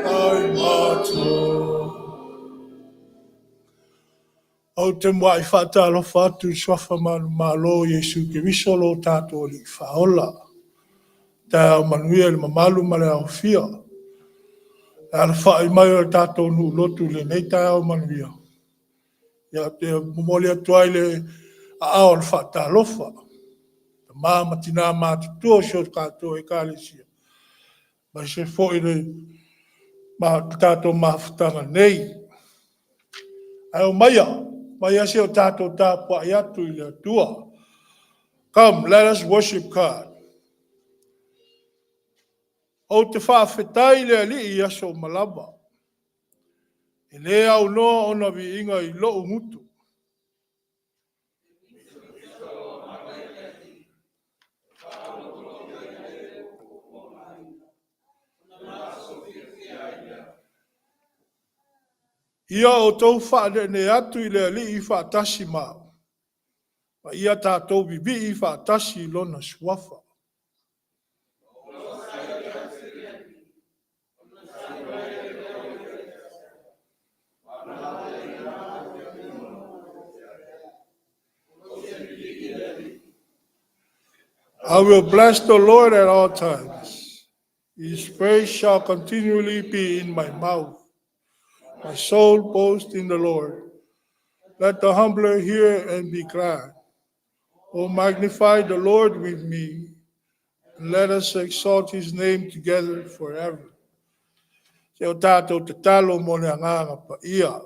Ai matou. Ou te muai faatalofa atu i le suafa manumalo o Iesu Keriso lo tatou Alii Faaola. Taeao manuia i le mamalu ma le aofia. Le alafai mai o le tatou nuu lotu i lenei taeao manuia. Ia, ou te momoli atu ai le aao o le faatalofa. Tama ma tina matutua o si o tatou Ekalesia, aemaise foi le tatou mafutaga nei. Ae omaia, omaia se o tatou tapuai atu i le Atua. Come, let us worship God. Ou te faafetai i le Alii i aso uma lava. E le aunoa ona viiga i lou gutu. Ia outou faaneenee atu i le Alii faatasi ma au, ma ia tatou vivii faatasi i lona suafa. I will bless the Lord at all times. His praise shall continually be in my mouth. My soul boasts in the Lord. Let the humble hear and be glad. O magnify the Lord with me, and let us exalt his name together forever. Se o tātou tatalo mo le agaga paia.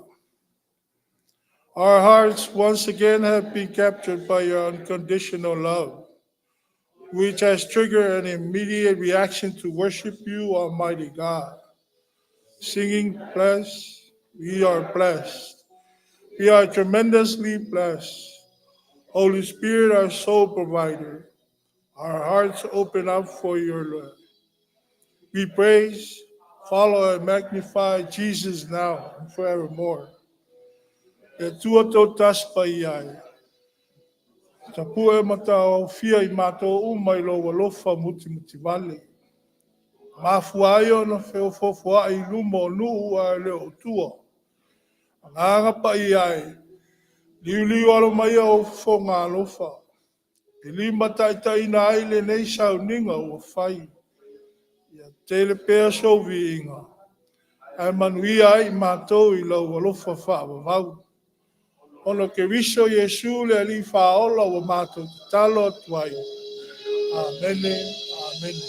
Our hearts once again have been captured by your unconditional love, which has triggered an immediate reaction to worship you, Almighty God. Singing, bless, we are blessed. We are tremendously blessed. Holy Spirit, our soul provider, our hearts open up for your love. We praise, follow, and magnify Jesus now and forevermore. E Atua tōtasi paia ai. Tapue mataofia i mātou uma i lou alofa mutimutivale. Mafua ai ona feofoofoai i luma o nuu ae le o tua. Agaga paia e, liuliu alo mai ou fofoga alofa. E limataitaiina ai lenei sauniga ua fai. Ia tele pea sou viiga. Ae manuia ai i matou i lau alofa faavavau. Ona o Keriso Iesu le Alii Faaola ua matou tatalo atu ai. Amene, amene.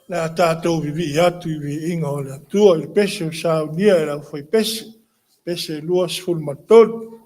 Le a tātou vivii atu i viiga o le Atua i le pese o saunia e le aufaipese, pese 23.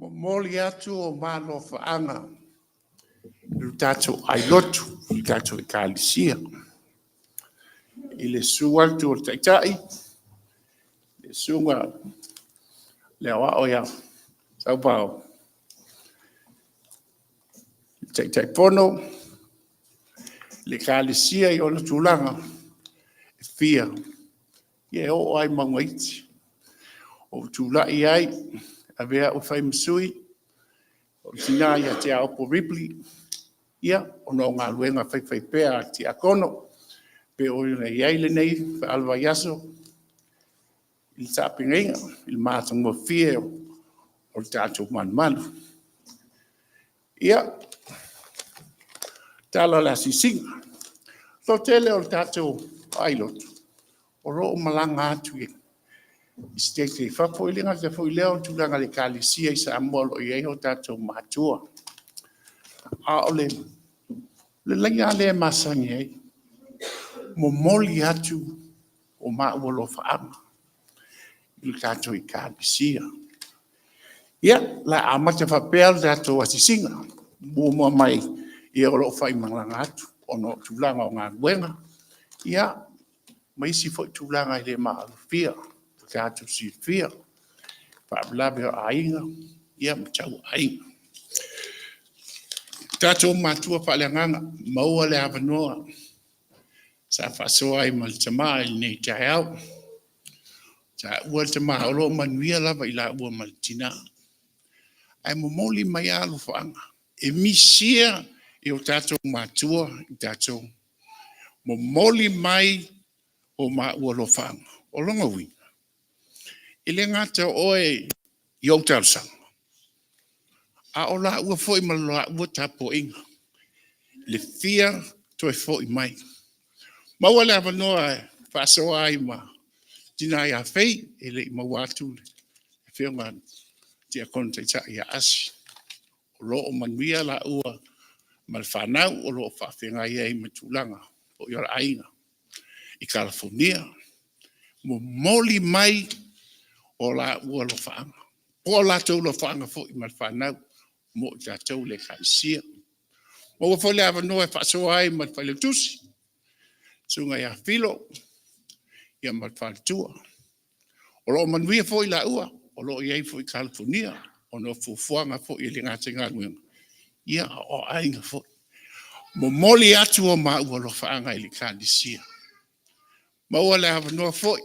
Momoli atu o ma alofaaga i lo tatou ailotu, le tatou Ekalesia, i le susu atu o le Taitai, le Susuga i le Aoao ia Sauvao, le Taitaifono, le Ekalesia i ona tulaga e fia, ia e oo lava i mauga iti. Ua ou tulai ai e avea au e fai ma sui o le tina ia Teaopo Ripley, ona o galuega faifaipea a le tiakono, e pei ona i ai lenei vaiaso i le tapenaina i le matagofie o le tatou malumalu. Ia, le tala o le asiasiga. O le toatele o le tatou ailotu o lo o malaga atu i Setete i fafo. E le gata foi i lea o le tulaga i le Ekalesia i Samoa o lo o i ai o tatou matua. A o le laina lava lea e masani ai, momoli atu o maua alofaaga i le tatou Ekalesia. Ia, o le a amata faapea le tatou asiasiga. Muamua mai, o lo o faimalaga atu ona o tulaga o galuega ma isi foi tulaga e le maalofia ua tatou silafia, faalavelave o aiga ma tauaiga. Tatou matua faaleagaga, maua le avanoa sa faasoa ai ma le Tama i lenei taeao. Ua taua le Tama o lo o manuia lava i laua ma le Tina, ae momoli mai lava alofaaga, e misia i o tatou matua i tatou. Momoli mai o maua alofaaga. O lona uiga, e le gata o oe i ou talosaga, a o laua foi ma le laua tapuaiga, le fia toe foi mai. Maua le avanoa e faasoa ai ma le tina ia Fei, e le i maua atu le Afioga i le Tiakono Taitai ia Asi. O lo o manuia laua ma le fanau o lo o faafeagai ai ma tulaga foi o le aiga i Kalafonia. Momoli mai o laua alofaaga, po o latou alofaaga foi ma le fanau mo i tatou le Ekalesia. Maua foi le avanoa e faasoa ai ma le Failautusi, le Susuga ia Filo ma le faletua. O lo o manuia foi i laua o lo o i ai foi i Kalifonia ona o fuafuaga foi e le gata i galuega, a o aiga foi. Momoli atu o maua alofaaga i le Ekalesia. Maua le avanoa foi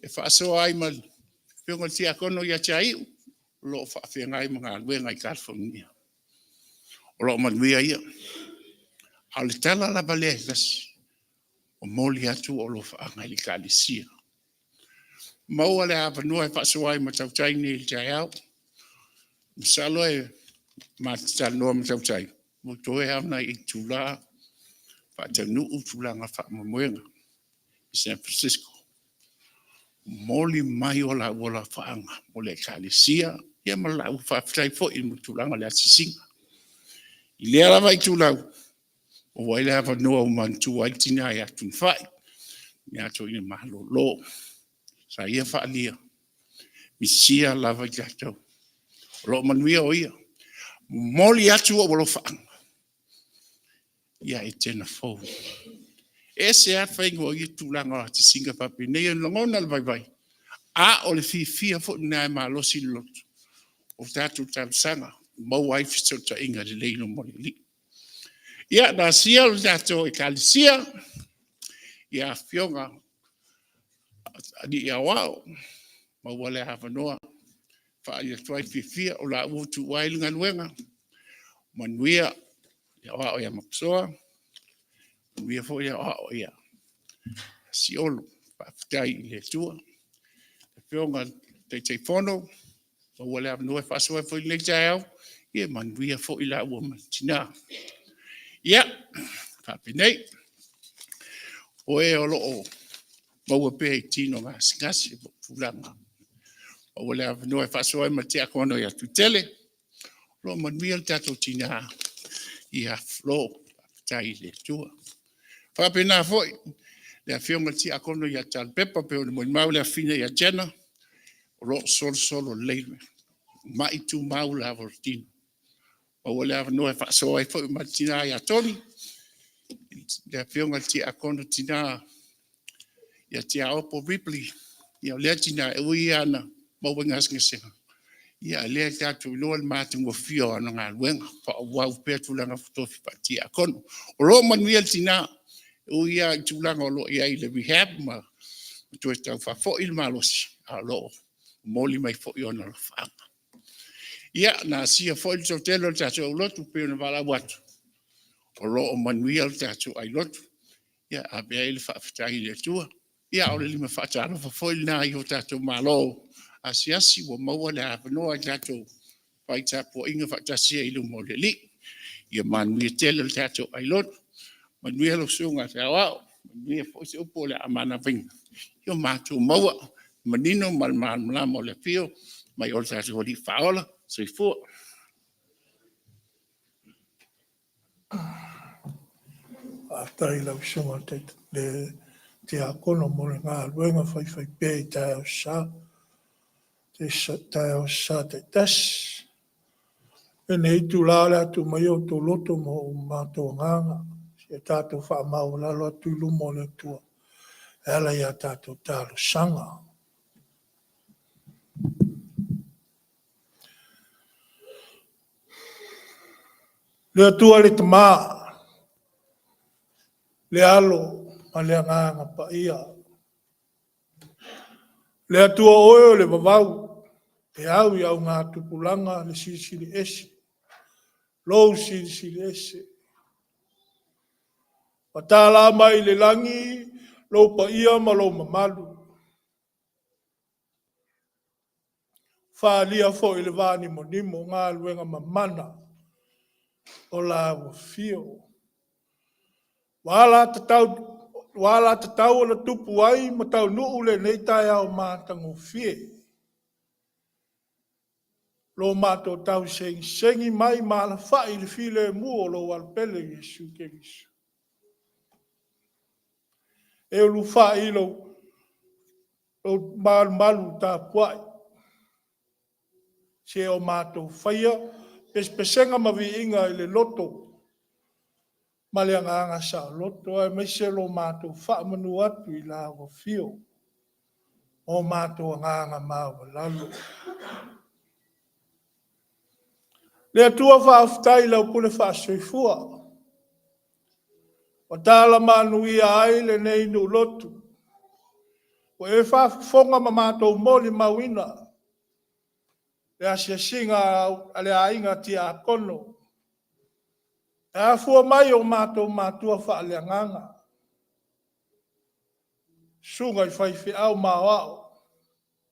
e faasoa ai ma le Afioga i le Tiakono ia Teaiu, o lo o faafeagai ma galuega i Kalifonia. O lo o manuia ia. A o le tala lava lea e tasi, Momoli atu ou alofaaga i le Ekalesia. Maua le avanoa e faasoa ai ma tautai nei i le taeao. Masalo e ma te talanoa ma tautai, ua toe lava o nai itula faataunuu tulaga faamoemoega i San Francisco. Momoli mai o laua alofaaga mo le Ekalesia ma le laua faafetai foi i le tulaga o le asiasiga. I lea lava itulau, ua maua ai le avanoa ua manatua ai le tina ia Tuifai, le tina toeaina malolo sa ia faaalia, misia lava i tatou. O lo o manuia o ia. Momoli atu ou alofaaga ia Etena fou. E ese lava le faiga o ia tulaga o asiasiga faapenei, e lagona le vaivai, a o le fiafia foi lena e malosi le loto o tatou talosaga e maua ai fesootaiga lelei i luma o le Alii. Ia, na asia le tatou Ekalesia i afioga i alii aoao, maua le avanoa e faaali atu ai le fiafia o laua ua tuua ai le galuega. Manuia le aoao ia Mapusoa, manuia foi le aoao ia Siono. Faafetai i le Atua. Le Afioga i le Taitaifono, maua le avanoa e faasoa ai foi i lenei taeao, ia manuia foi laua ma le tina. Ia, faapenei, o e o lo o maua pea i tino gasegase ma tulaga, maua le avanoa e faasoa ai ma le tiakono ia Tuitele. O lo o manuia le tatou tina ia Flo. Faafetai i le Atua. E faapena foi le afioga i le tiakono ia Talipepa pei ona molimau le afafine ia Jena, o lo o solosolo lelei, o mai tumau lava o le tino. Maua le avanoa e faasoa ai foi ma le tina ia Tony, le afioga i le tiakono tina ia Tiaopo Ripley. Ia o lea tina, e ui lava ina maua i gasegase, a o lea tatou te iloa le matagofie o ana galuega, faaauau pea tulaga tofi faatiakono. O lo o manuia le tina, e ui lava i tulaga o lo o i ai i le rehab ma toe tau faafoi le malosi, a o lo o momoli mai foi ona alofaaga. Ia, na asia foi le toatele o le tatou aulotu pei ona valaau atu, o lo o manuia le tatou ailotu. Ia ave ai le faafetai i le Atua. Ia, a o le lima faatalofa foi lena i o tatou malo asiasi ua maua le avanoa e tatou te fai tapuaiga faatasi ai i luma o le Alii. Ia manuia tele le tatou ailotu. Manuia lau Susuga i le Aoao, manuia foi se upu o le a manavaina, ia matou maua le manino ma le malamalama o le afio mai o le tatou Alii Faaola. Soifua. Faafetai i lau Susuga i le Tiakono mo le galuega faifaipea i taeao sasa taitasi. I lenei itula o le a tuu maia outou loto ma o matou agaga, se i tatou faamaualalo atu i luma o le Atua e ala i a tatou talosaga. Le Atua le Tama, le Alo ma le Agaga Paia. Le Atua o Oe o le vavau, e au i augatupulaga le Silisili Ese, lou Silisili Ese. Ua tala mai le lagi lou paia ma lou mamalu, faaalia foi i le vanimonimo galuega mamana o lau afio. Ua alagatatau ona tupu ai ma taunuu lenei taeao matagofie. Lo matou tausegisegi mai ma alafai i le filemu o lou alo pele Iesu Keriso. E ulufai lou malumalu tapuai, seia o matou faia pesepesega ma viiga i le loto ma le agaga saoloto, aemaise lo matou faamanu atu i lau afio ma o matou agaga maualalo. Le Atua faafetai i lau pule faasoifua ua tala manuia ai lenei nuu lotu, ua e faafofoga ma matou molimauina le asiasiga a le aiga tiakono e afua mai i o matou matua faaleagaga. Susuga i faifeau ma aoao,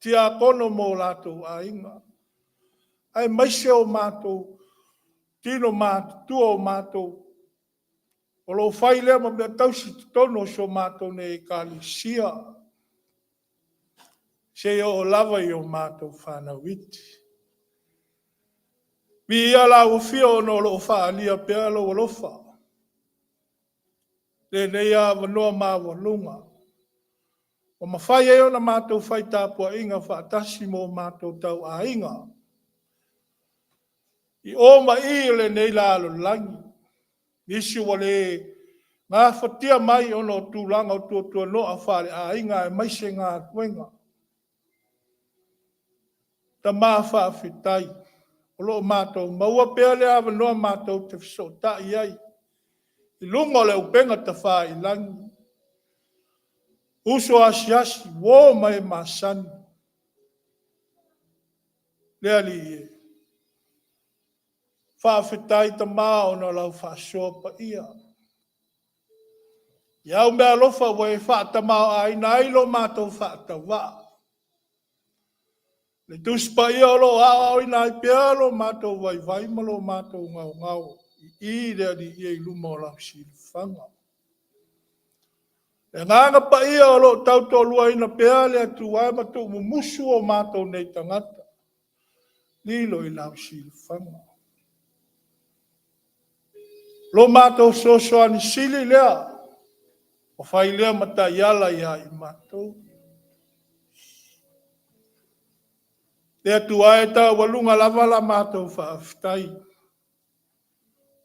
tiakono ma o latou aiga, aemaise o matou tino matutua o matou o lo o fai lea ma mea tausi i totonu o si o matou nei Ekalesia, seia oo lava i o matou fanau iti. Viia lau Afio ona o lo o faaalia pea lou alofa, lenei avanoa maualuga ua mafai ai ona matou fai tapuaiga faatasi ma o matou tauaiga i o ma i o lenei lalolagi. Nisi ua le gafatia mai ona o tulaga o tuatuano'a faaleaiga aemaise galuega. Tama faafetai o lo o matou maua pea le avanoa matou te fesootai ai i luga o le upega tafailagi, uso asiasi, uo ma e masani. Le Alii e, faafetai Tama ona o lau faasoa paia. I au meaalofa ua e faatamaoaigaina ai lo matou faatauvaa. Le Tusi Paia o lo o aoaoina ai pea lo matou vaivai ma lo matou gaogao i le Alii e i luma o lau silafaga. Le Agaga Paia o lo o tautoaluaina pea le Atua e ma tuumumusu o matou nei tagata, lilo i lau silafaga. Lo matou fesoasoani sili lea, ua fai lea ma taiala ia i matou. Le Atua e taualuga lava la matou faafetai,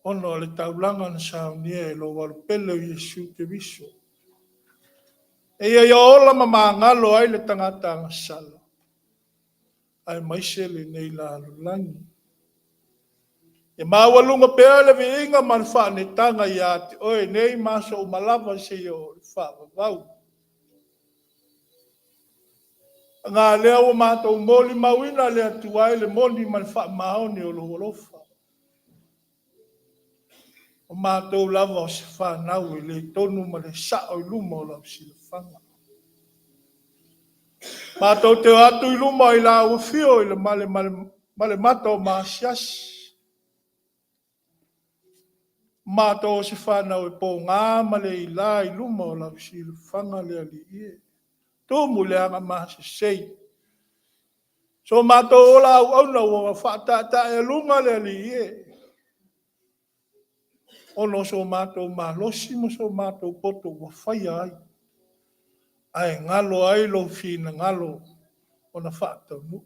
ona o le taulaga na saunia e lou Alo pele o Iesu Keriso, ina ia ola ma magalo ai le tagata agasala, aemaise lenei lalolagi. E maualuga pea le viiga ma le faaneetaga ia te Oe nei ma aso uma lava seia oo i le faavavau. Aua lea ua matou molimauina le Atua i le moni ma le faamaoni o lou alofa. O matou lava o se fanau e le tonu ma le sao i luma o lau silafaga. Matou te o atu i luma i lau afio i le male mata o maasiasi. Matou o se fanau e pogā ma le ila i luma o lau silafaga le Alii e. Tumu i le agamasesei. So matou ola auauna ua faataetaealuga le Alii e, ona o so matou malosi ma so matou poto ua faia ai, ae galo ai lou finagalo ona faataunuu.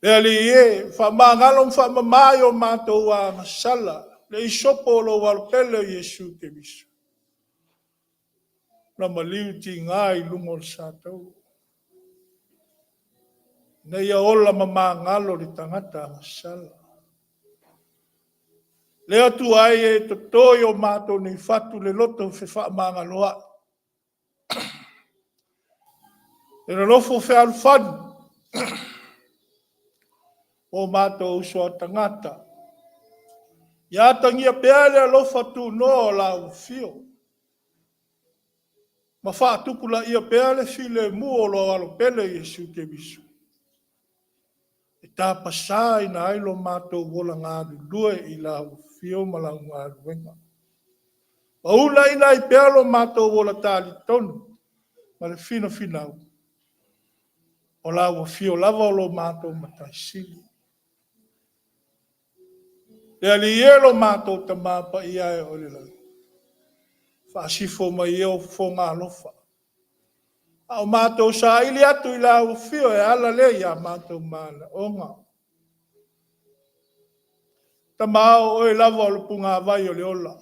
Le Alii e, faamagalo ma faamama i o matou agasala le isopo o lou Alo pele o Iesu Keriso, na maliu tiga i luga o le satauro, ina ia ola ma magalo le tagata agasala. Le Atua e, e toto i o matou nei fatu le loto fefaamagaloai, le nonofo fealofani o matou uso a tagata. Ia atagia pea le alofa tunoa o lau afio ma faatupulaia pea le filemu o lou Alo pele Iesu Keriso, e tapasaina ai lo matou ola galulue i lau afio ma lau galuega. Ma uunaina ai pea lo matou ola talitonu ma le finafinau, o lau afio lava o lo matou Matai Sili. Le Alii e, lo matou Tama Paia e oo i le lagi, faasifo mai ia ou fofoga alofa, a o matou saili atu i lau afio e ala lea i a matou manaoga. Tama o oe lava o le punavai o le ola,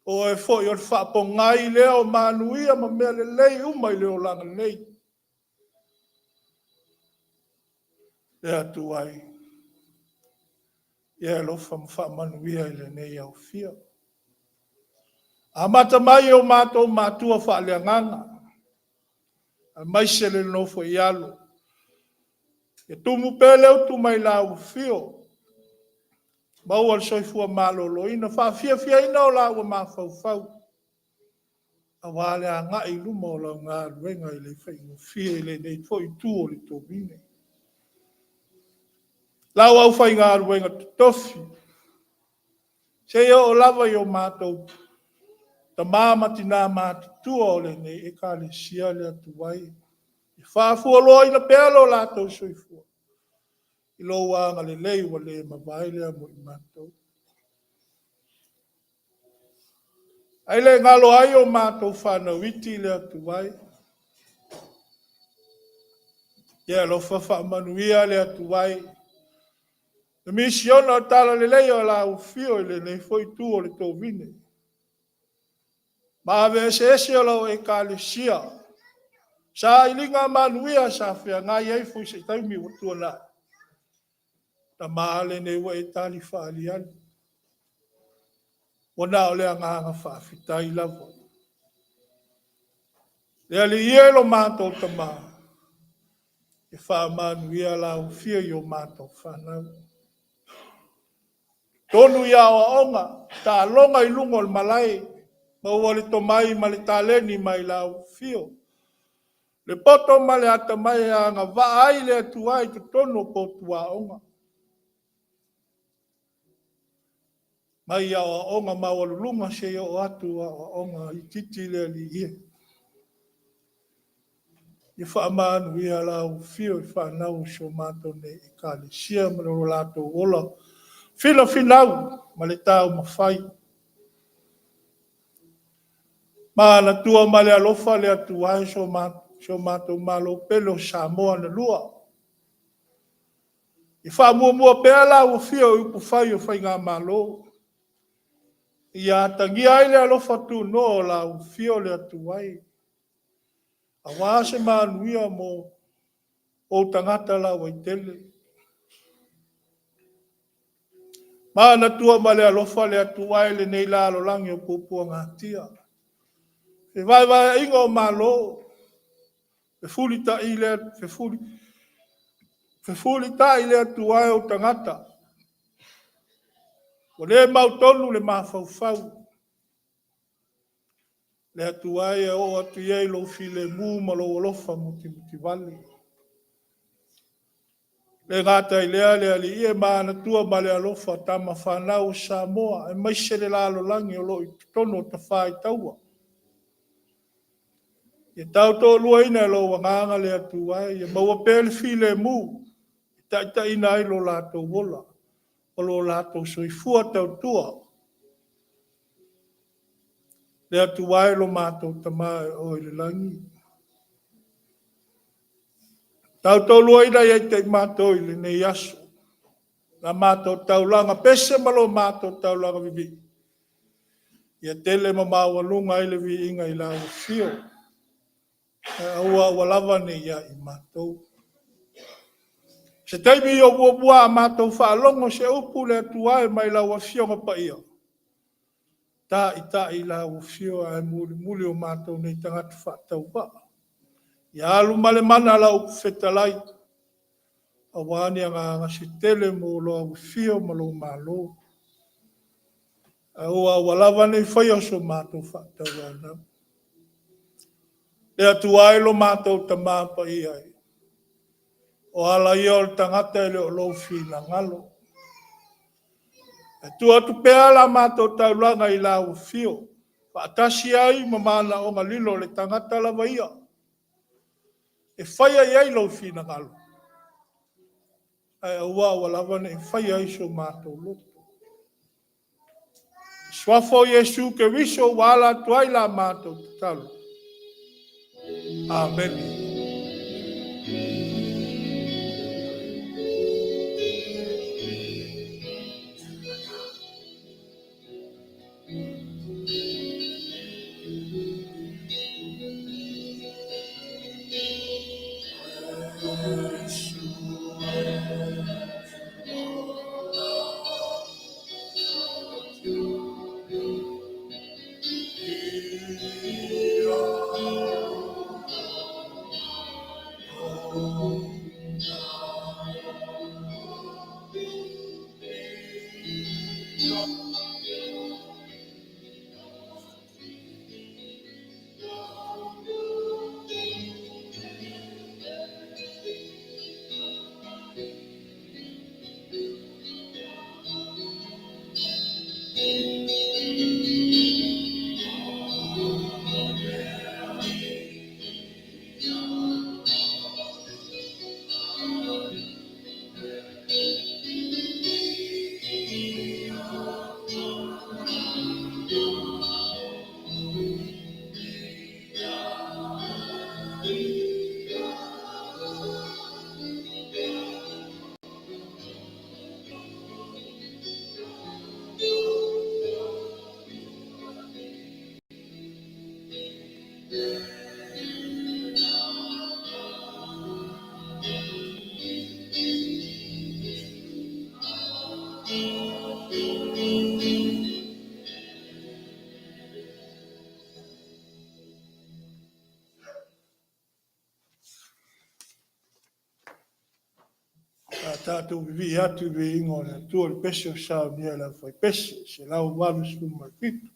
o oe foi o le faapogai lea o manuia ma mea lelei uma i le olaga nei. Le Atua e, ia e alofa ma faamanuia i lenei aofia. Amata mai e o matou matua faaleagaga, aemaise le nofo i alo. Ia tumu pea le utu mai lau afio, maua le soifua maloloina, faafiafiaina o laua mafaufau. Aua le agai i luma o lau galuega e le faigofie i lenei foi itu o le tovine. Lau aufaigaluega totofi, seia oo lava i o matou tama ma tina matutua o lenei Ekalesia le Atua e, ia faafualoaina pea lo latou soifua i lou agalelei ua le mavae lea mo i matou. Ae le galo ai o matou fanau iti le Atua e. Ia alofa faamanuia le Atua e i le misiona o le Talalelei o le afio i lenei foi itu o le tovine, ma ave eseese o lau Ekalesia, sailiga manuia sa feagai ai foi i se taimi ua tuanai. Tama lenei ua e tali faaaliali, ua na o le agaga faafetai lava. Le Alii e lo matou Tama, e faamanuia lau Afio i o matou fanau. Tonu i aoaoga, taaloga i luga o le malae, maua le tomai ma le taleni mai lau Afio. Le poto ma le atamai e agavaa ai le Atua i totonu o potu aoga. Mai aoaoga maualuluga seia oo atu i aoaoga itiiti le Alii e. Ia faamanuia lau Afio i fanau o si o matou nei Ekalesia ma lo latou ola finafinau ma le taumafai. Manatua ma le alofa le Atua i si o matou Malo pele o Samoa na lua. Ia faamuamua pea lau Afio i upufai o Faigamalo, ia atagia ai le alofa tunoa o lau Afio le Atua e, aua se manuia mo ou tagata lauaitele. Manatua ma le alofa le Atua i lenei lalolagi o puapuagatia, fevaevaeaiga o Malo, fefulitai le Atua e ou tagata, ua le mautonu le mafaufau. Le Atua e, ia oo atu i ai lou filemu ma lou alofa mutimutivale. E le gata i lea le Alii e manatua ma le alofa tama fanau a Samoa, aemaise le lalolagi o lo o i totonu o tafaitaua. Ia tautoaluaina e lou Agaga le Atua e, ia maua pea le filemu e taitaiina ai lo latou ola ma lo latou soifua tautua. Le Atua e lo matou Tama e oo i le lagi, tautoaluaina ia te i matou i lenei aso, la matou taulaga pese ma lo matou taulaga vivii, ia tele ma maualuga ai le viiga i lau afio, ae aua aua lava ne i ia i matou. Se taimi o muamua a matou faalogo se upu le Atua e mai lau Afioga Paia, taitai lau afio ae mulimuli o matou nei tagata faatauvaa. Ia alu ma le mana lau fetalai, aua ni agaga se tele mo lou afio ma lou malo. Aua aua lava ne i faia so matou faatauanau. Le Atua e lo matou Tama Paia e, o ala ia o le tagata e le o lou finagalo. E tuu atu pea la matou taulaga i lau afio, faatasi ai ma manaoga lilo o le tagata lava ia, e faia i ai lou finagalo, ae aua aua lava ne i faia ai so matou loto. Suafa o Iesu Keriso ua ala atu ai la matou tatalo. Amene. A tatou vivii atu i viiga o le Atua i le pese o saunia e le aufaipese, 187.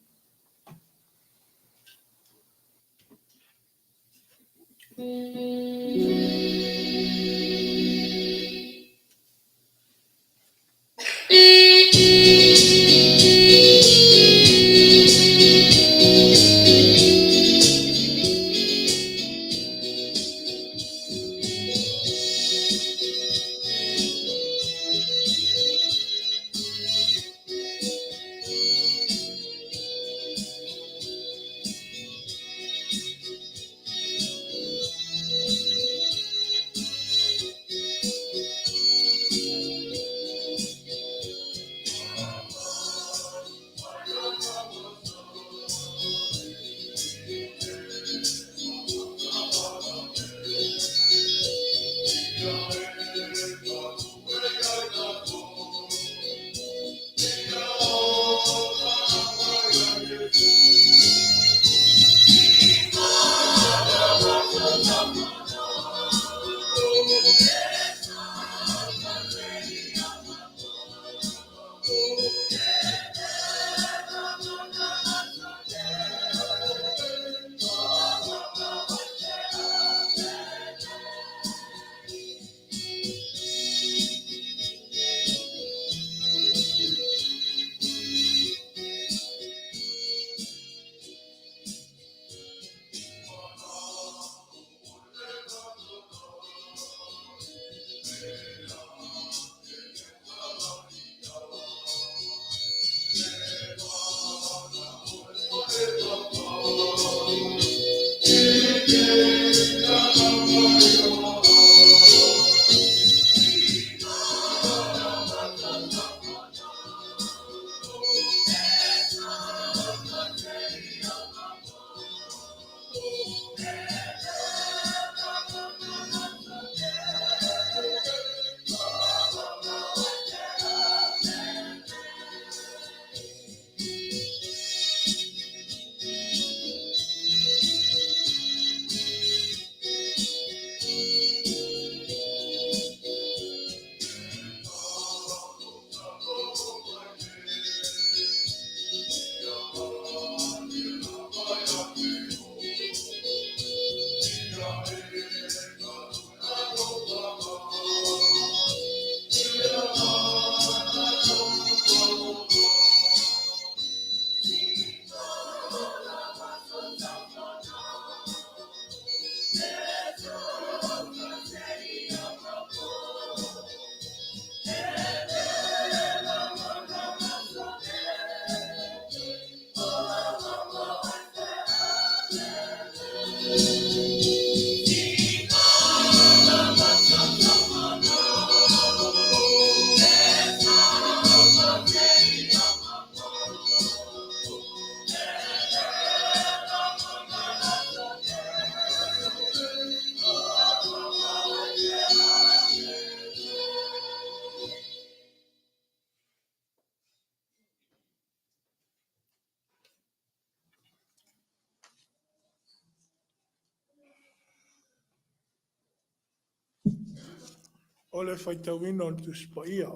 O le faitauina o le Tusi Paia.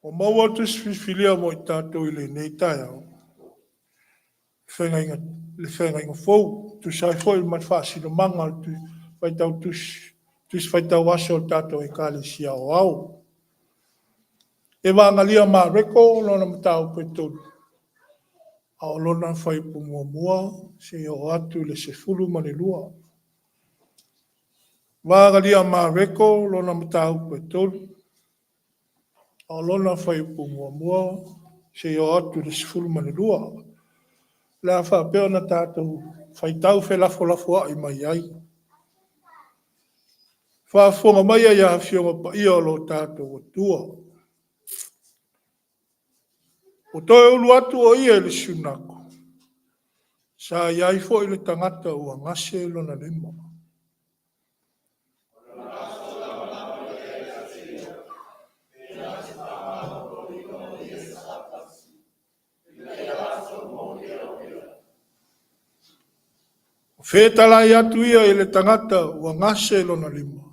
Ua maua tusi filifilia mo i tatou i lenei taeao, le feagaiga fou, tusa ai foi ma le faasinomaga o le faitau tusi, tusi faitau aso a le tatou Ekalesia Aoao. Evagalia a Mareko lona mataupu e 3, a o lona fuaiupu muamua seia oo atu i le 12. Evagalia a Mareko lona mataupu e 3, a o lona fuaiupu muamua seia oo atu i le 12. O le a faapea ona tatou faitau felafolafoai mai ai. Faafofoga maia ia Afioga Paia o lo tatou Atua. Ua toe ulu atu o ia i le sunako, sa i ai foi le tagata ua gase lona lima. Fetalai atu ia i le tagata ua gase lona lima,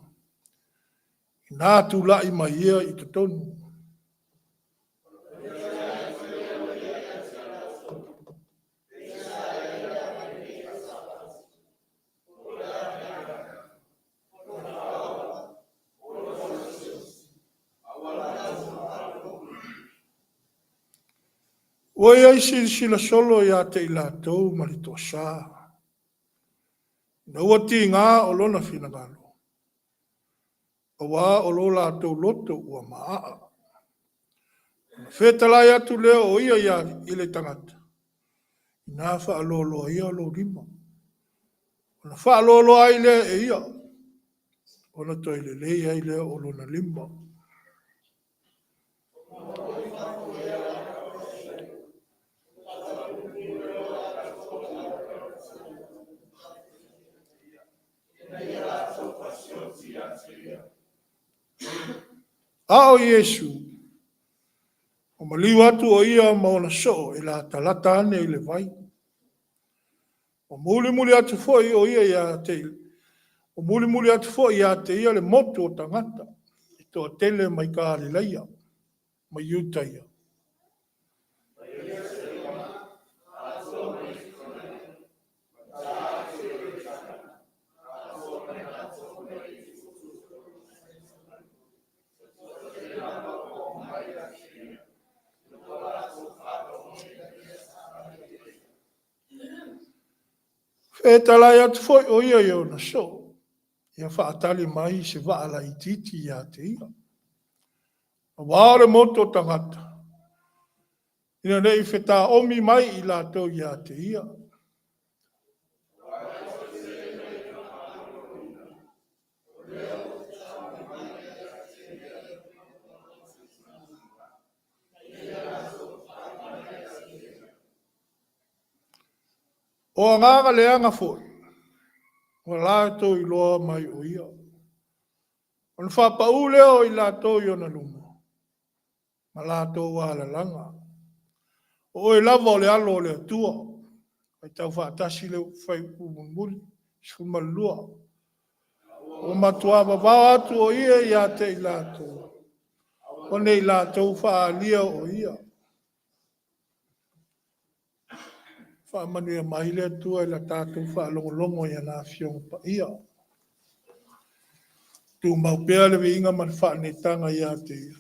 ina tulai mai ia i totonu. Ua ia i silasila solo ia te i latou ma le toasa, ina ua tiga o lona finagalo, aua o lo latou loto ua maa. Ona fetalai atu lea o ia ia i le tagata, ina faaloaloa ia lou lima. Ona faaloaloa ai lea e ia, ona toe lelei ai lea o lona lima. A o Iesu, ua maliu atu o ia ma ona soo e latalata ane i le vai. Ua mulimuli atu foi o ia ia te ua mulimuli atu foi ia te ia le motu o tagata e toatele mai Kalileia ma Iutaia. Fetalai atu foi o ia i ona soo, ia faatali mai se vaa laitiiti ia te ia. Aua o le motu o tagata, ina ne i fetaomi mai i latou ia te ia. O agaga leaga foi, ua latou iloa mai o ia. Ona faapau lea o i latou i ona luma, ma latou alalaga. O oe lava o le alo o le Atua. Faitau faatasi le fuaiupu mulimuli, 12. Ua matua vavao atu o ia ia te i latou, o nei latou faaalia o ia. Faamanuia mai le Atua i la tatou faalogologo i ana Afioga Paia. Tumau pea le viiga ma le faaneetaga ia te Ia,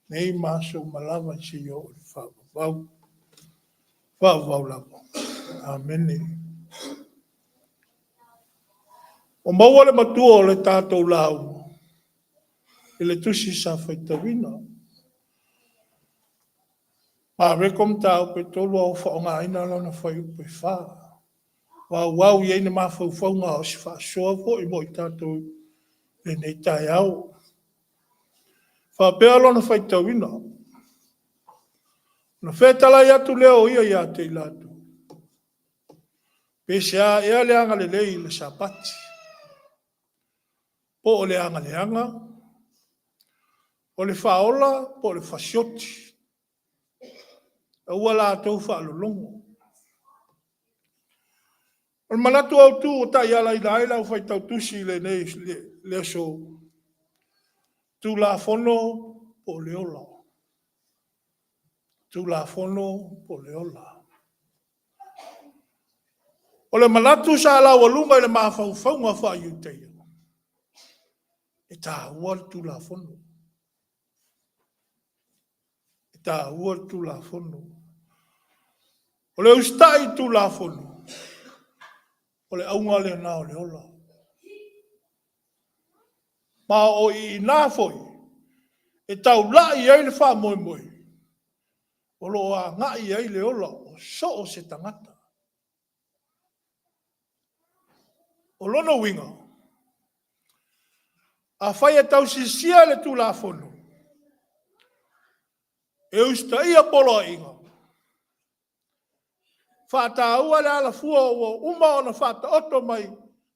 nei ma aso uma lava seia oo i le faavavau. Faavavau lava. Amene. Ua maua le matua o le tatou lauga i le tusi sa faitauina. Mareko mataupu e 3 a ua faaaogaina lona fuaiupu e 4. Ua auau i ai le mafaufauga o se faasoa foi mo i tatou lenei taeao. Faapea lona faitauina. Ona fetalai atu lea o ia ia te i latou. Pe se a ea le agalelei i le Sapati, po o le agaleaga, o le faaola po o le fasioti. Aua latou faalologo. O le manatu autu ua taialaina ai le au faitau tusi i lenei le aso, Tulafono po o le ola. Tulafono po o le ola. O le manatu sa laualuga i le mafaufauga faa-Iutaia, e taua le Tulafono. E taua le Tulafono. O le usitai i le Tulafono, o le auga lena o le ola. Ma o i ina foi e taulai ai le faamoemoe o lo o agai ai le ola o so o se tagata. O lona uiga, afai e tausisia le Tulafono, e usitaia poloaiga, Faataua le alafua ua uma ona faataoto mai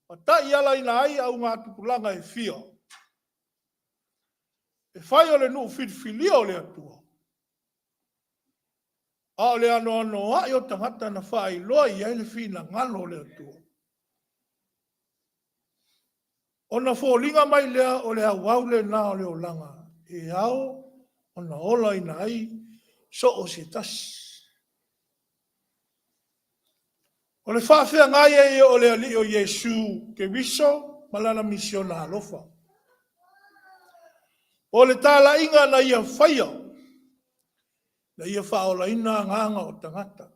ma taialaina ai augatupulaga e fia, e fai o le nuu filifilia o le Atua, a o le anoanoai o tagata na faailoa i ai le finagalo o le Atua. Ona foliga mai lea o le auau lena o le olaga e ao ona olaina ai so o se tasi. O le faafeagai ai o le Alii o Iesu Keriso ma lana misiona alofa. O le talaiga na ia faia, na ia faaolaina agaga o tagata.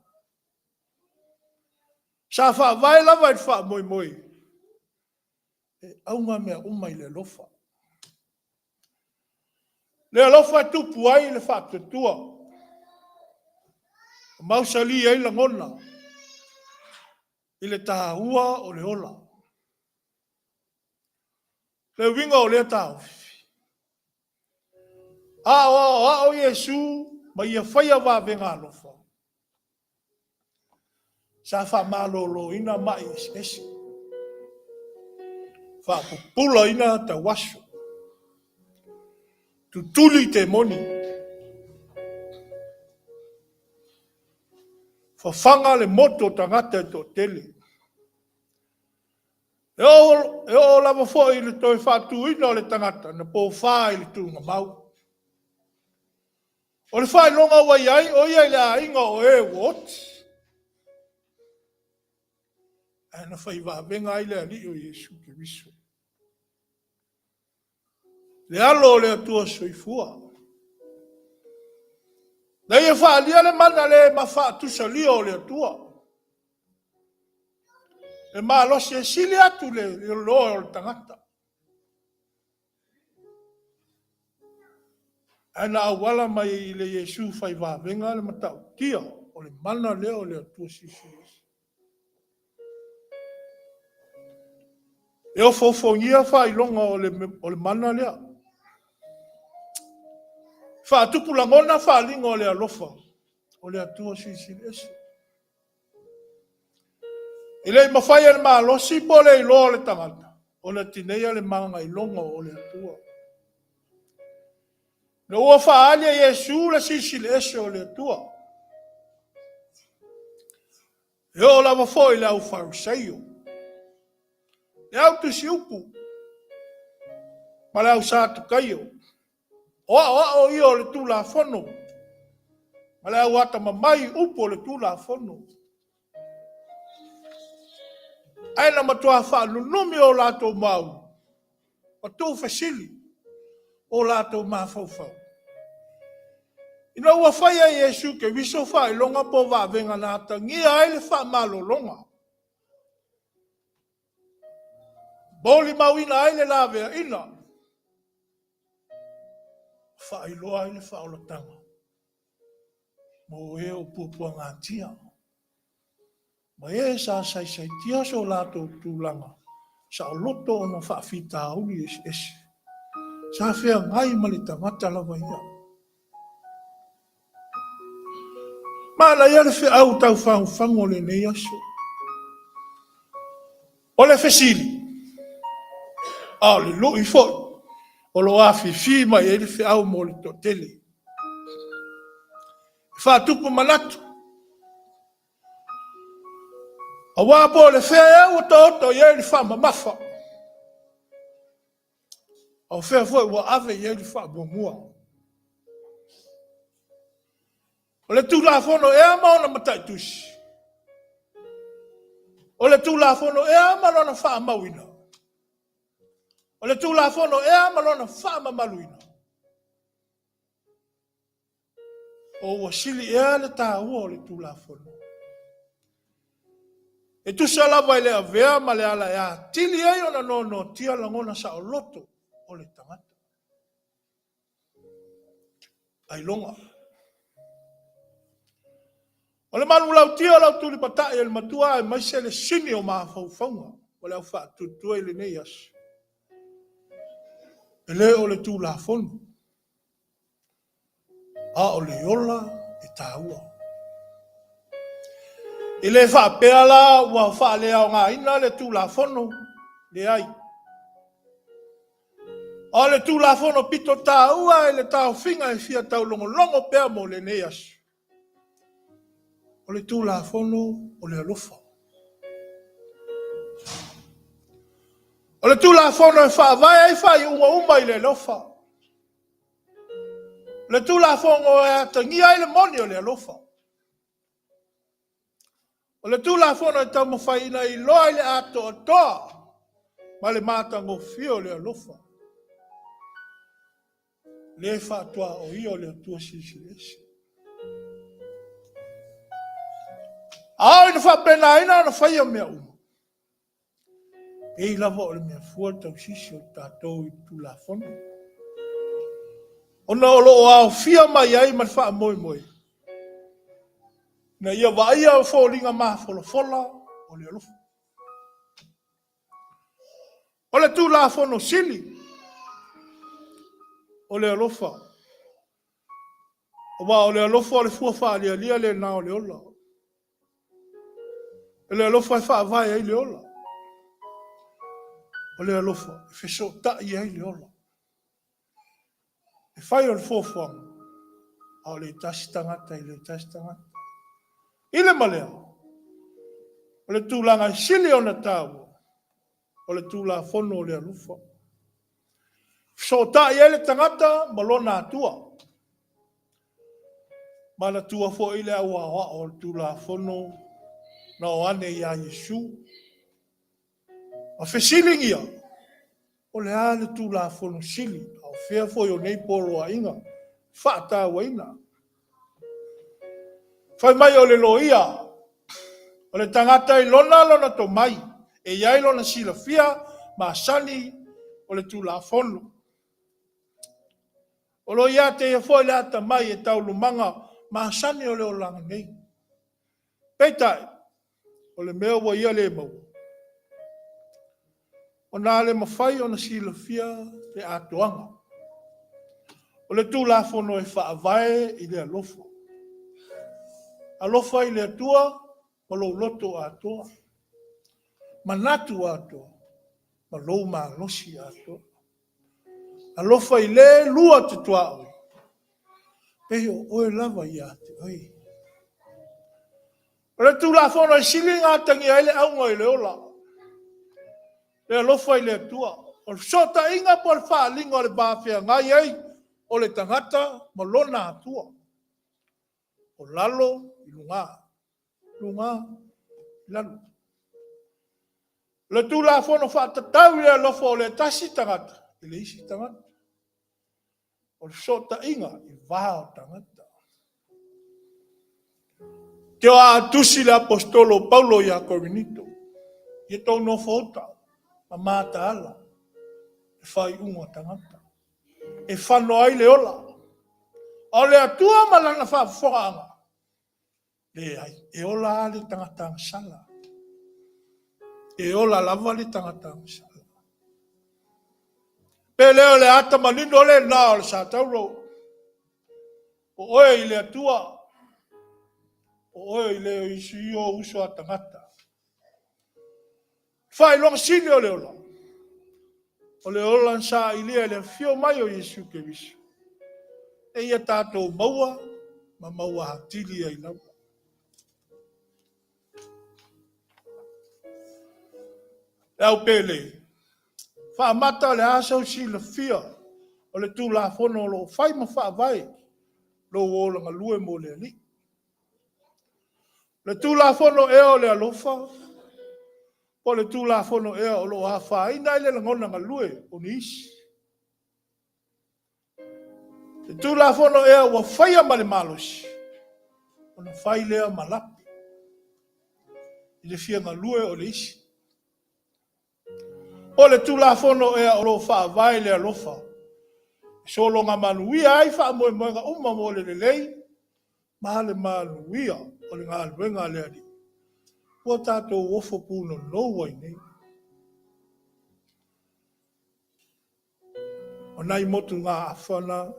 Sa faavae lava i le faamoemoe e auga mea uma i le alofa. Le alofa e tupu ai le faatuatua, mausali ai lagona i le taua o le ola. Le uiga o lea taofi, a o aoao Iesu ma ia faia vavega alofa, sa faamaloloina mai eseese, faapupulaina tauaso, tutuli temoni, fafaga le moto o tagata e toatele. E oo lava foi i le toe faatuina o le tagata na pofa i le tuugamau. O le faailoga ua i ai, o ia i le aiga o e ua oti. Ae na fai vavega ai le Alii o Iesu Keriso. Le alo o le Atua Soifua. Na ia faaalia le mana le mafaatusalia o le Atua. Le malosi e sili atu le iloa o le tagata. Ae na auala mai i le Iesu fai vavega le matautia o le mana lea o le Atua Silisili Ese. E ofoofogia faailoga o le mana lea. Faatupu lagona faaaliga o le alofa o le Atua Silisili Ese. E le i mafai e le malosi po o le iloa o le tagata ona tineia le magailoga o le Atua. Na ua faaali e Iesu le Silisili Ese o le Atua. E oo lava foi i le au Farisaio, le au tusiupu ma le au Satukaio, o aoao ia o le Tulafono ma le au atamamai upu o le Tulafono. Ae na matua faanunumi o latou mau ma tuufesili o latou mafaufau. Ina ua faia e Iesu Keriso faailoga po o vavega na atagia ai le faamalologa, molimauina ai le laveaiina, faailoa ai le faaolataga mo e o puapuagatia ma e sa saisaitia so latou tulaga saoloto ona faafitauli eseese. Sa feagai ma le tagata lava ia. Manaia le feau tau fagufagu o lenei aso. O le fesili, a o le lui foi, o lo o afifi mai ai le feau mo le toatele. E faatupu manatu, aua po o le fea ea ua taoto i ai le faamamafa, a o fea foi ua ave i ai le faamuamua. O le Tulafono ea ma ona mataitusi? O le Tulafono ea ma lona faamauina? O le Tulafono ea ma lona faamamaluina? O ua sili ea le taua o le Tulafono? E tusa lava i le avea ma le ala e atili ai ona noanoatia lagona saoloto o le tagata. Ailoga. O le manulautia o lau tulimatai e le matua aemaise le sini o mafaufauga o le au faatuatua i lenei aso. E le o le Tulafono, a o le ola e taua. E le faapea la ua faaleaogaina le Tulafono, leai. O le Tulafono pito taua i le taofiga e fia taulogologo pea mo lenei aso, o le Tulafono o le alofa. O le Tulafono e faavae ai faaiuga uma i le alofa. O le Tulafono e atagia ai le moni o le alofa. O le Tulafono e taumafai ina iloa i le atoatoa ma le matagofie o le alofa. Le faatuaoia o le Atua Silisili Ese. A oo ina faapenaina ona faia mea uma, pei lava o le mea fua le tausisi o tatou i le Tulafono, ona o lo o aofia mai ai ma le faamoemoe ina ia vaaia foliga mafolafola o le alofa. O le Tulafono sili o le alofa, aua o le alofa o le fua faalialia lena o le ola. O le alofa e faavae ai le ola. O le alofa e fesootai ai le ola. E fai o le fuafuaga, a o le tasi tagata i le tasi tagata. I le ma lea, o le tulaga e sili ona taua, o le Tulafono o le alofa. Fesootai ai le tagata ma lona Atua. Manatua foi le au aoao o le Tulafono na o ane ia Iesu. Ma fesiligia, o le a le Tulafono sili, a o fea foi o nei poloaiga faatauaina? Fai mai o le loia, o le tagata i lona lona tomai, e i ai lona silafia masani o le Tulafono. O lo o ia te ia foi le atamai e taualumaga masani o le olaga nei. Peitai, o le mea ua ia le maua, ona a le mafai ona silafia le atoaga o le Tulafono e faavae i le alofa. Alofa i le Atua ma lou loto atoa, manatu atoa, ma lou malosi atoa. Alofa i le lua te tuaoi, pei o oe lava ia te oe. O le Tulafono e sili ona atagia ai le auga i le ola, le alofa i le Atua. O le fesootaiga po o le faaaliga o le va feagai ai o le tagata ma lona Atua. O lalo i luga, luga i lalo. O le Tulafono faatatau i le alofa o le tasi tagata i le isi tagata. O le fesootaiga i le va o tagata. Te a tusi le Aposetolo o Paulo ia Korinito, ia tou nofouta ma mataala i faaiuga a tagata, e fano ai le ola. A o le Atua ma lana faafofogaaga, leai, e ola lava le tagata agasala. E ola lava le tagata agasala. Pe le o le ata manino lena o le Satauro, o oe i le Atua, o oe i le isi ou uso a tagata. Faailoga sili o le ola, o le ola na sailia i le afio mai o Iesu Keriso, e ia tatou maua ma maua atili ai lava. Le au pele, faamata o le a sou silafia o le Tulafono o lo o fai ma faavae lou ola galue mo le Alii. O le Tulafono ea o le alofa, po o le Tulafono ea o lo o afaina ai le lagona galue o nisi? Le Tulafono ea ua faia ma le malosi, ona fai lea ma lape i le fia galue o le isi? Po o le Tulafono ea o lo o faavae i le alofa, e sologa manuia ai faamoemoega uma mo le lelei ma le manuia o le galuega a le Alii ua tatou ofo punonou ai nei. O nai motugaafa na,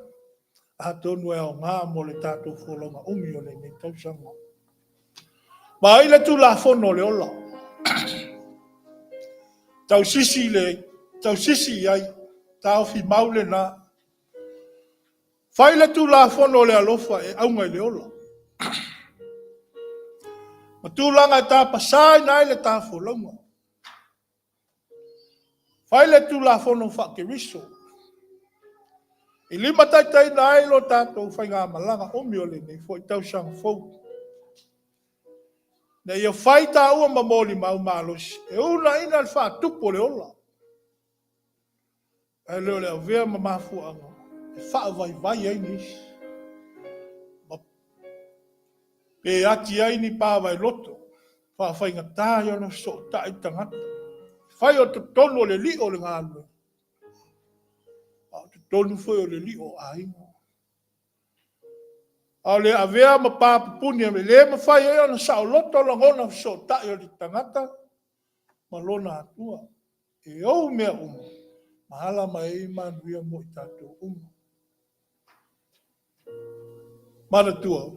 atonu e aoga mo le tatou folauga umi o lenei tausaga. Vaai le Tulafono o le ola, tausisi, le, tausisi i ai, taofi mau lena. Fai le Tulafono o le alofa e auga i le ola, ma tulaga e tapasaina ai le tafolauga. Fai le Tulafono faa-Keriso e limataitaiina ai lo tatou faigamalaga umi o lenei foi tausaga fou, ina ia fai taua ma molimau malosi e uunaina le faatupu o le ola, ae le o le avea ma mafuaaga e faavaivai ai nisi, ma pe ati ai ni pa vaeloto faafaigata ai ona fesootai tagata. Fai o totonu o le lio o le galuega, a o totonu foi o le lio o aiga. A o le avea ma pa pupuni e le mafai ai ona saoloto lagona fesootai o le tagata ma lona Atua. E ou mea uma ma ala mai ai manuia mo i tatou uma. Manatua, o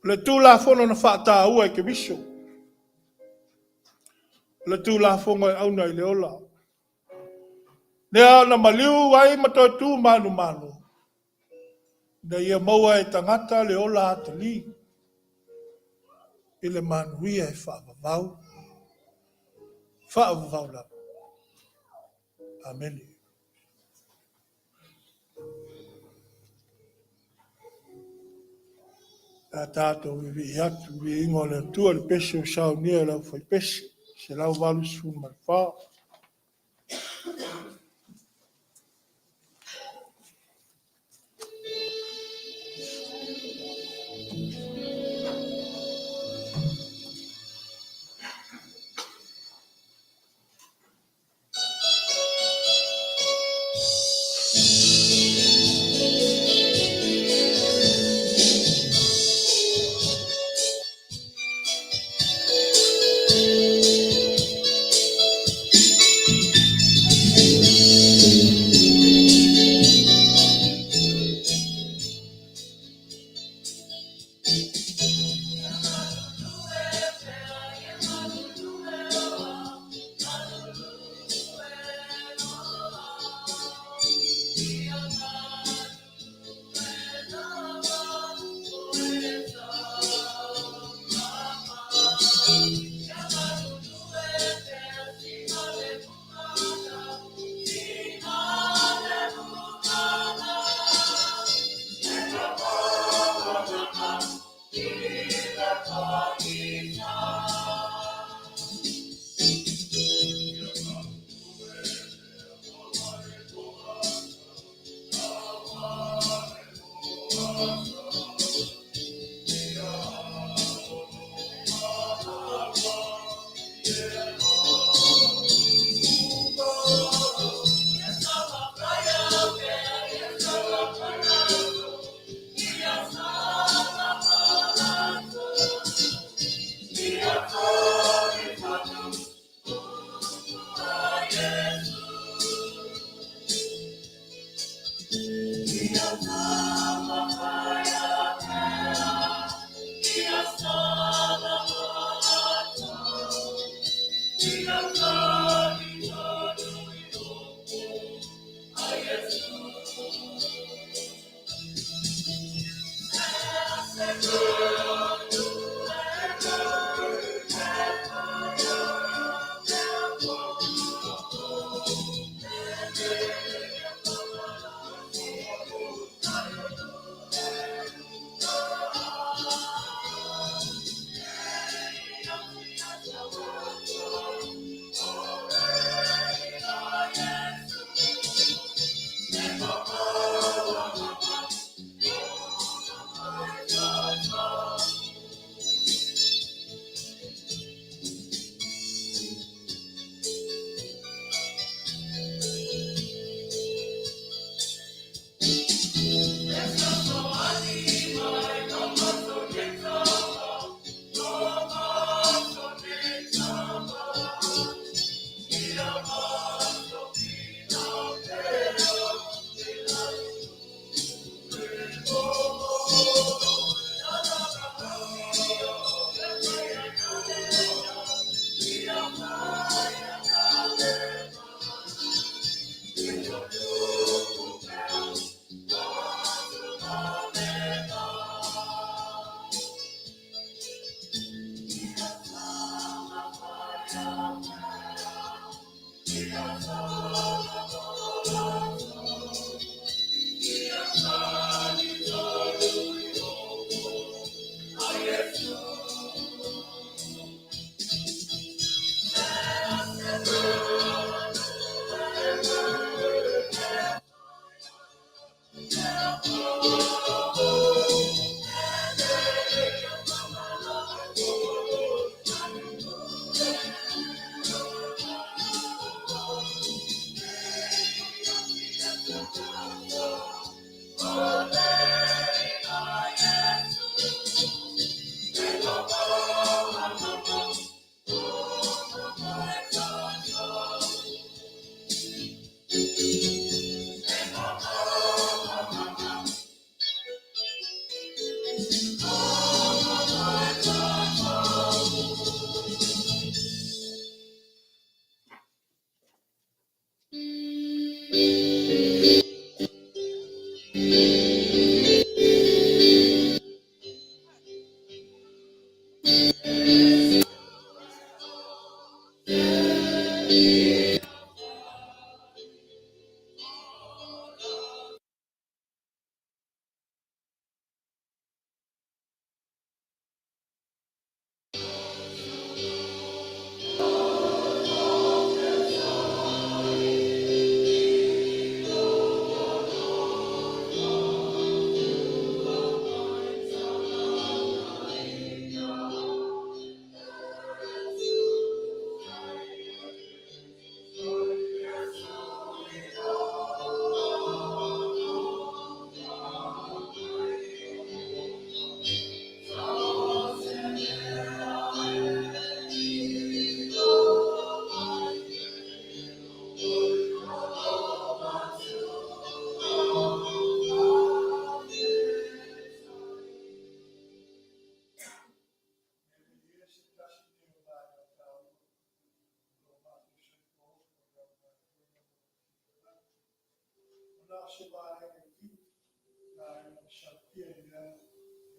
le Tulafono na faataua e Keriso, o le Tulafono e auna i le ola, lea na maliu ai ma toe tu manumalo, ina ia maua e tagata le ola atalii i le manuia e faavavau, faavavau lava. Amene. A tatou vivii atu i le viiga o le Atua i le pese ua saunia e le aufaipese 184.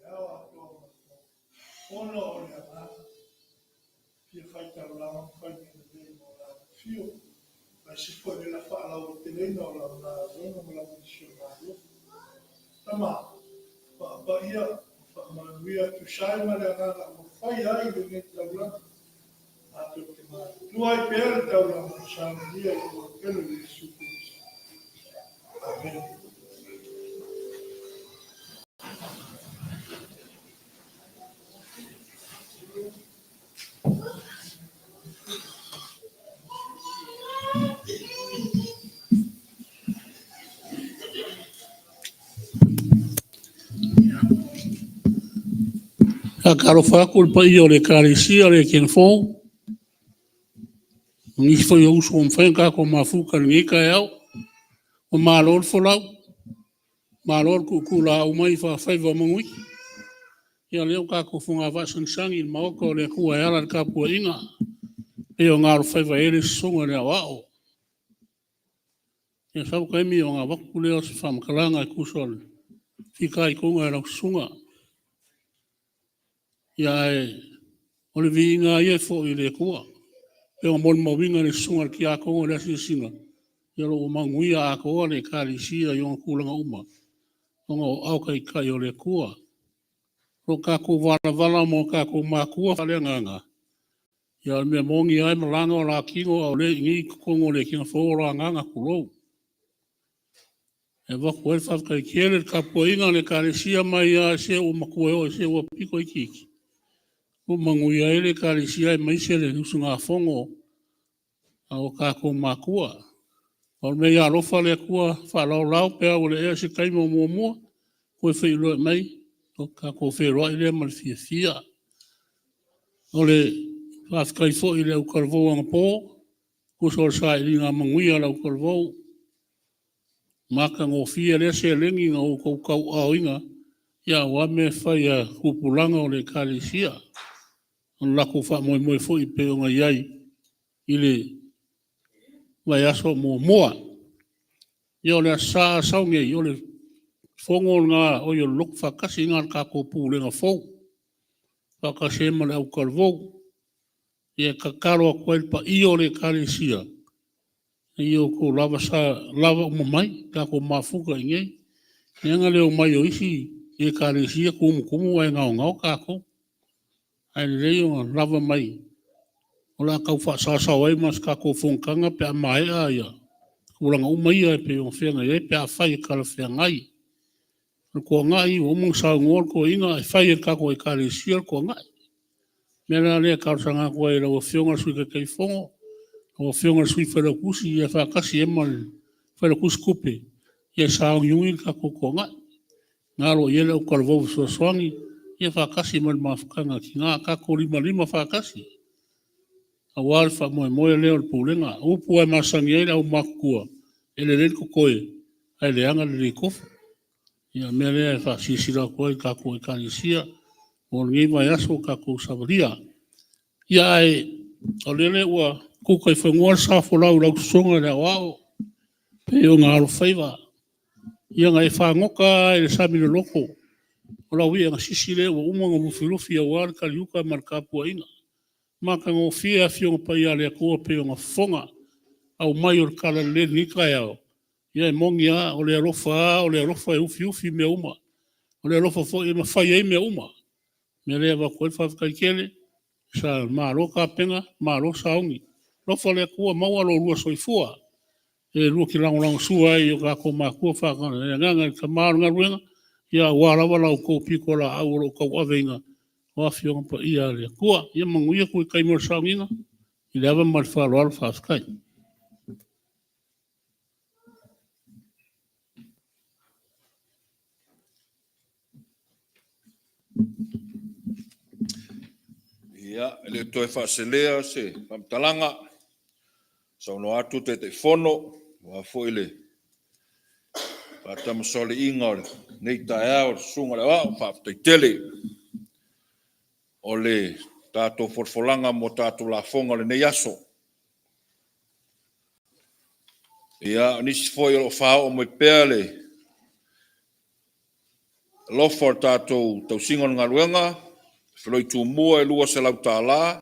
taeao atoa ma le Fono o le Agaga. Fia faitaulaga ma fai mea lelei mo lau afio, aemaise foi le faalauaiteleina o lau galuega ma lau misionari. Tama, faapaia ma faamanuia e tusa ai ma le agaga ua faia ai lenei taulaga. Tatou te manatua ai pea le taulaga na saunia i lou pele Iesu Keriso. Amene. Faatalofa atu i le paia o le Ekalesia o le Ken Fou, ma nisi foi o uso ua mafai ona tatou mafuta i lenei taeao. Ua malo le folau, malo le tuutuulaau mai faafaiva o manuiti. Ia o lea ua tatou fogavaa sagisagi i le Maota o le Atua e ala i le tapuaiga e pei ona alofaiva i ai le Susuga i le Aoao. Ia sau se taimi ona avatu lea o se faamatalaga e tusa o le fitaituga i lau susuga. Ae o le viiga lava ia e foi i le Atua e pei ona molimauina i le susuga i le tiakono i le asiasiga, ia o lo o ua manuia atoa le Ekalesia i ona tulaga uma ona o aao taitai o le Atua. O lo o tatou valavala ma o tatou matua faaleagaga, a o le mea moni lava e malaga o la tino a o lea e i inei i totonu o le Ekena fou o lo agaga, tulou. E avatu ai le faafetai tele i le tapuaiga a le Ekalesia mai lava se ua matua e oo i se ua pito itiiti, ua manuia ai le Ekalesia aemaise le usugafono a o tatou matua. O le mea ia alofa le Atua faalaolao pe a ua le ea se taimi o muamua, toe feiloai mai ona tatou feiloai lea ma le fiafia. O le faafetai foi i le autalavou anapo e tusa o le sailiga manuia a le autalavou, matagofie lea seleni na outou tauaaoina aua mea e fai a tupulaga o le Ekalesia. O le latou faamoemoe foi pei ona i ai i le vaiaso muamua. Ia, o le Aso Sa a sau nei, o le lotu faatasi lena a le tatou Pulega fou faatasi ai ma le autalavou. E tatalo atu ai i le paia o le Ekalesia, ia outou lava uma mai tatou mafuta i inei. Leaga le omai o isi Ekalesia tumutumu ae gaogao tatou. Ae lelei ona lava mai o le a tau faasaosao ai ma se tatou fonotaga pe a maea tulaga uma ia e pei ona feagai ai pe afai e talafeagai. O le toanai, ua uma ona saunoa le toeaina e fai e le tatou Ekalesia le toanai. O le mea la lea e talosaga atu ai i lau Afioga i le Sui Taitaifono, lau Afioga i le Sui Failautusi faatasi ai ma le Failautusi Tupe, ia sauniuni le tatou toanai. O lena o lo o i ai le autalavou fesoasoani faatasi ma le mafutaga a tina, tatou limalima faatasi aua le faamoemoe lea o le Pulega. O upu lava e masani ai le aumatutua, e lelei le totoe ae leaga le le tofu. Ia o le mea lea e faasilasila atu ai i le tatou Ekalesia mo lenei vaiaso tatou savalia. Ia, ae o lele ua tuta i fanua le sa folau i lau Susuga i le Aoao e pei ona alofaiva. Ia na e fagota lava i le sami loloto, o lau i'a na sisi lea ua uma ona lufilufi aua le taliuta ma le tapuaiga. Matagofie Afioga Paia a le Atua e pei ona fofoga aumai o le talalelei i lenei taeao. Ia e moni lava, o le alofa lava o le alofa e ufiufi mea uma, o le alofa foi e mafai ai mea uma. O le mea lea e avatu ai le faafetai tele, malo tapena, malo sauni. Alofa le Atua maua lo oulua soifua e lua te lagolagosua ai i o tatou matua faaleagaga i le Tama o le galuega, aua lava la outou pitolaau o lo o tauaveina, o Afioga Paia a le Atua. Ia manuia toe taimi o le sauniga. I le ava ma le faaaloalo faafetai. Ia, e le toe faaselea se faamatalaga, saunoa atu le Taitaifono aua foi le faatamasoaliiga o lenei taeao i le Susuga i le Aoao. Faafetai tele. O le tatou folafolaga mo tatou lafoga o lenei aso. Ia, o nisi foi o lo o faaoo mai pea le Alofa o le tatou tausiga o le galuega, Feloi Tumua e $200.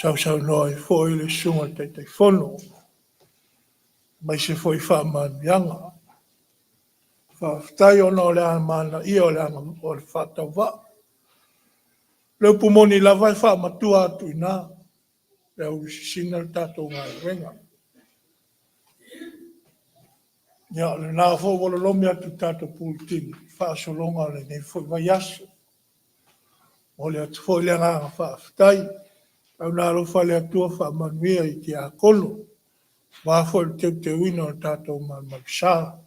Sausaunoa ai foi le susuga i le Taitaifono, aemaise foi faamanuiaga. Faafetai ona o le amanaia o le faatauvaa. O le upu moni lava e faamatua atu i ina le aulu sisina le tatou galuega. Ia o lena foi ua lolomi atu i le tatou Pule Sili faasologa o lenei foi vaiaso. E momoli atu foi le agaga faafetai. Aua alofa le Atua faamanuia i tiakono aua foi le teuteuina o le tatou malumalusa.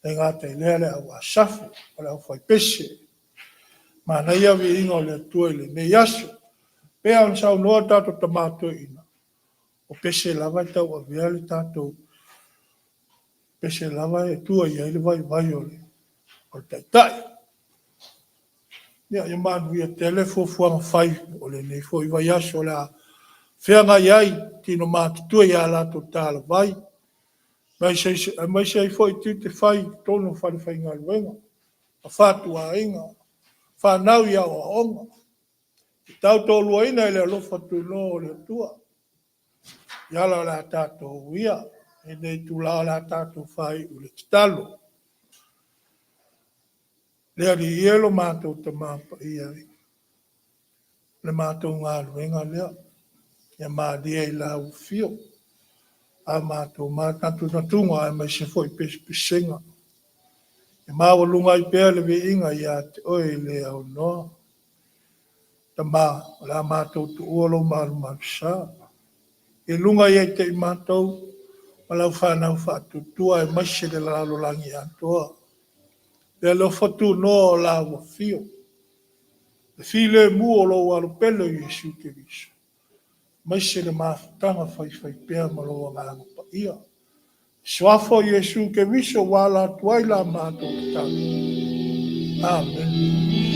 E le gata i lea o le au Asafu ma le aufaipese. Manaia le viiga o le Atua i lenei aso. E pei lava ona saunoa le tatou Tama Toeaina, o pese lava e tauavea le tatou pese lava e tua i ai le vaivai o le Taitai. Ia manuia tele fuafuaga fai o lenei foi vaiaso o le a feagai ai tino matutua i a latou talavai, aemaise ai foi tiute fai i totonu o falefaigaluega, o fatuaiga, fanau i aoaoga. Ia tautoaluaina i le alofa tunoa o le Atua i ala o le a tatou uia i lenei itula o le a tatou faaiu i le tatalo. Le Alii e lo matou Tama Paia i le matou galuega lea, ia malie i lau afio a matou manatunatuga aemaise foi pesepesega. E maualuga ai pea le viiga ia te oe e le aunoa. Tama, o le a matou tuua lou malumalusa. I luga ia te i matou ma lau fanau faatuatua aemaise le lalolagi atoa. Le alofa tunoa o lau afio, le filemu o lou Alo pele o Iesu Keriso, aemaise le mafutaga faifaipea ma lou Agaga Paia. Suafa o Iesu Keriso ua ala atu ai la matou tatalo. Amene.